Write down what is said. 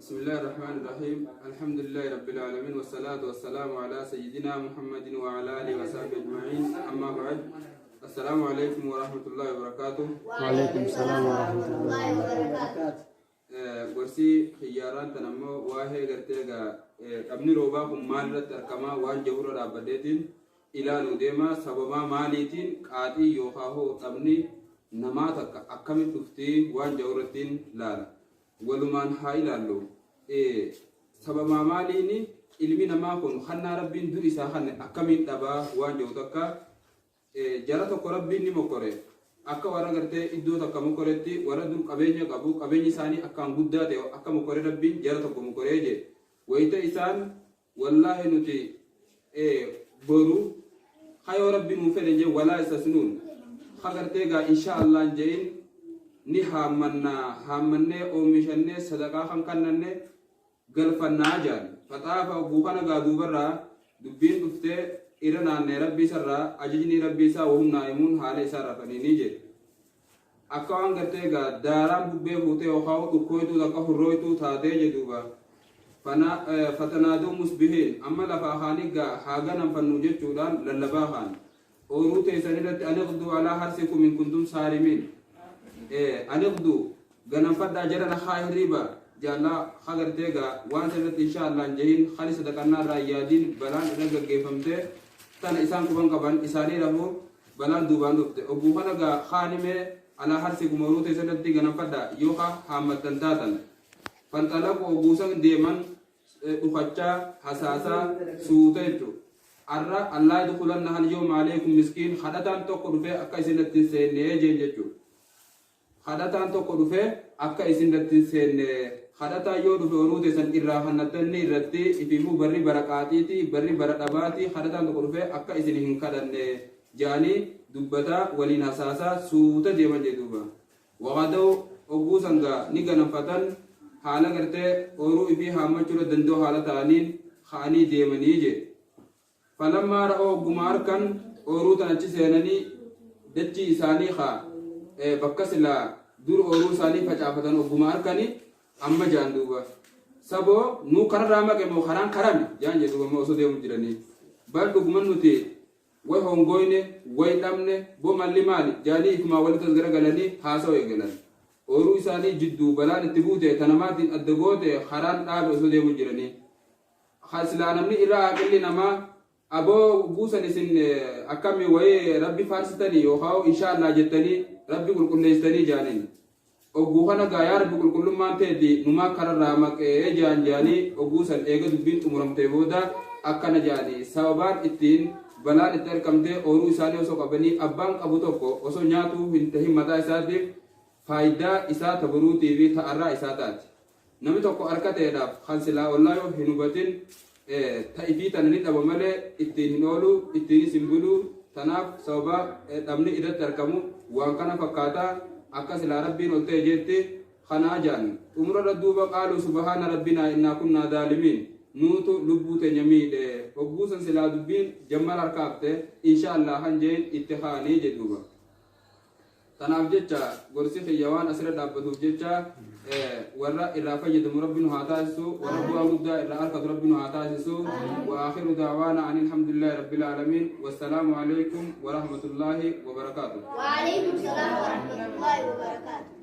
بسم الله الرحمن الرحيم. الحمد لله رب العالمين، والصلاة والسلام على سيدنا محمد وعلى آله وصحبه أجمعين. أما بعد، السلام عليكم ورحمة الله وبركاته. وعليكم السلام ورحمة الله وبركاته. Gorsi xiyyaaraan tan ammoo waa'ee gartee egaa dhabni roobaa kun maal irratti argamaa waan jahurra dhaabbateetiin ilaaluu deema. Sababaa maaliitiin qaaxii yookaan hoo dhabni namaa takka akkamitti dhuftii waan jahurrattiin laala. Walumaan haa ilaallu. Sababaa maaliin ilmi namaa kun hannaa Rabbiin dur isaa kanne akkamiin dhabaa waan jiru takka, jara tokko Rabbiin ni mokkore. Akka warra gartee iddoo takka mokkoretti, warra dur qabeenya qabu, qabeenyi isaanii akkaan guddaa ta'e, akka mokkore Rabbiin jara tokko mokkoree jee. Wayita isaan wallaahi nuti boru hayoo Rabbi nuu fedhe jee walaa isa sunuun hagartee gaa insha Allah je'in ni haammannaa, haammannee oomishannee sadaqaa kan kannanne galfannaa jaan. Faxaafa ogguu kana gaa duubarraa dubbiin dhuftee irra naannee Rabbii isarraa ajajni Rabbii isaa, wahum naa'imuun, haala isaa rafaniini jedhe. Akka waan gartee gaa daaraan bubbee fuutee yookaan dhukkooytuu takka hurrooytuu taatee jedhuuba. Fatanaaduu musbihiin, amma lafaa kaanii gaa haa ganamfannu jechuudhaan lallabaa kaan. Ooruu teessan irratti أن اغدوا على حرثكم إن كنتم صارمين. أن اغدوا, ganamfadhaa jedhan, haa hirriba jaallaa hagartee gaa waan sirriitti insha Allah jehin hali sadaqannaa irraa yaadiin balaan irra gaggeeffamte tana isaan quban qaban isaanii rafuu balaan duubaan dhufte. Ogguu kana gaa haanimee على حرثكم, ooruu teessan irratti ganamfadhaa yookaan haammattan taatan. فانطلقوا, ogguusan deeman dhukachaa hasaasaa suuta jechuudha. Arra ألا يدخلنها اليوم عليكم مسكين, kadhataan tokko dhufee akka isin irratti hin seennee jeen jechuudha. Kadhataan tokko dhufee akka isin irratti hin seenne, kadhataan yoo dhufe horuu teessan irraa hannattanni irratti ifiifuu barri bara qaaxiiti, barri bara dhabaati, kadhataan tokko dhufee akka isin hin kadhanne jedhanii dubbataa waliin hasaasaa suuta deeman jedhuuba. وغدوا, ogguu sangaa ni ganamfatan, haala gartee horuu ifii haammachuudha danda'u haala ta'aniin ka'anii deemanii jedhe. فلما رأوا, ogguma harkan ooruu tan achi seenanii dachii isaanii haa bakka silaa dur ooruu isaanii facaafatan ogguma harkani amma jaan duuba. Saboo nu kararraa maqe moo karaan karame jaan jedhu amma osoo deemu jiranii. Bal dhuguman nuti way hongoyne way dhabne bo malli maali jaanii ifumaa walitti as garagalanii haasawa eegalan. Ooruu isaanii jidduu balaan itti buute tanamaatiin adda goote karaan dhaabe osoo deemu jiranii. Silaa namni irraa aqilli namaa aboo guusan isin akkami wayii Rabbi faarsitanii yookaan insha Allah jettanii Rabbi qulqulleessitanii jaaniin. Ogguu kana gaa yaa Rabbi qulqullummaan teeti numaa kararraa maqee jaan jaanii ogguu san eega dubbiin xumuramtee booda akkana jaanii sababaan ittiin balaan itti argamtee ooruu isaanii osoo qabanii abbaan qabu tokko osoo nyaatuu hin tahin mataa isaatiif faayidaa isaa taboruutii fi ta'arraa isaa taati. Namni tokko harka ta'eedhaaf kan silaa ollaa yoo hin hubatin ta'ifii tana ni dhaba malee ittiin hin oolu, ittiinis hin bulu. Tanaaf sababa dhabni irratti argamu waan kana fakkaataa akka silaa Rabbiin ol ta'e jetti kanaa jaan. Xumura duuba قالوا سبحان ربنا إنا كنا ظالمين, nuutu lubbuu teenya miidhe. Hogguusan silaa dubbiin jammar harkaafte insha Allah han jeen itti kaanii jedhuuba. Tanaaf jecha gorsi kiyya waan asirra dhaabbatuuf jecha warra irraa fayyadamu Rabbi nu haa taasisu, warra bu'aa guddaa irraa argatu Rabbi nu haa taasisu. وآخر دعوانا أن الحمد لله رب العالمين، والسلام عليكم ورحمة الله وبركاته. وعليكم السلام ورحمة الله وبركاته.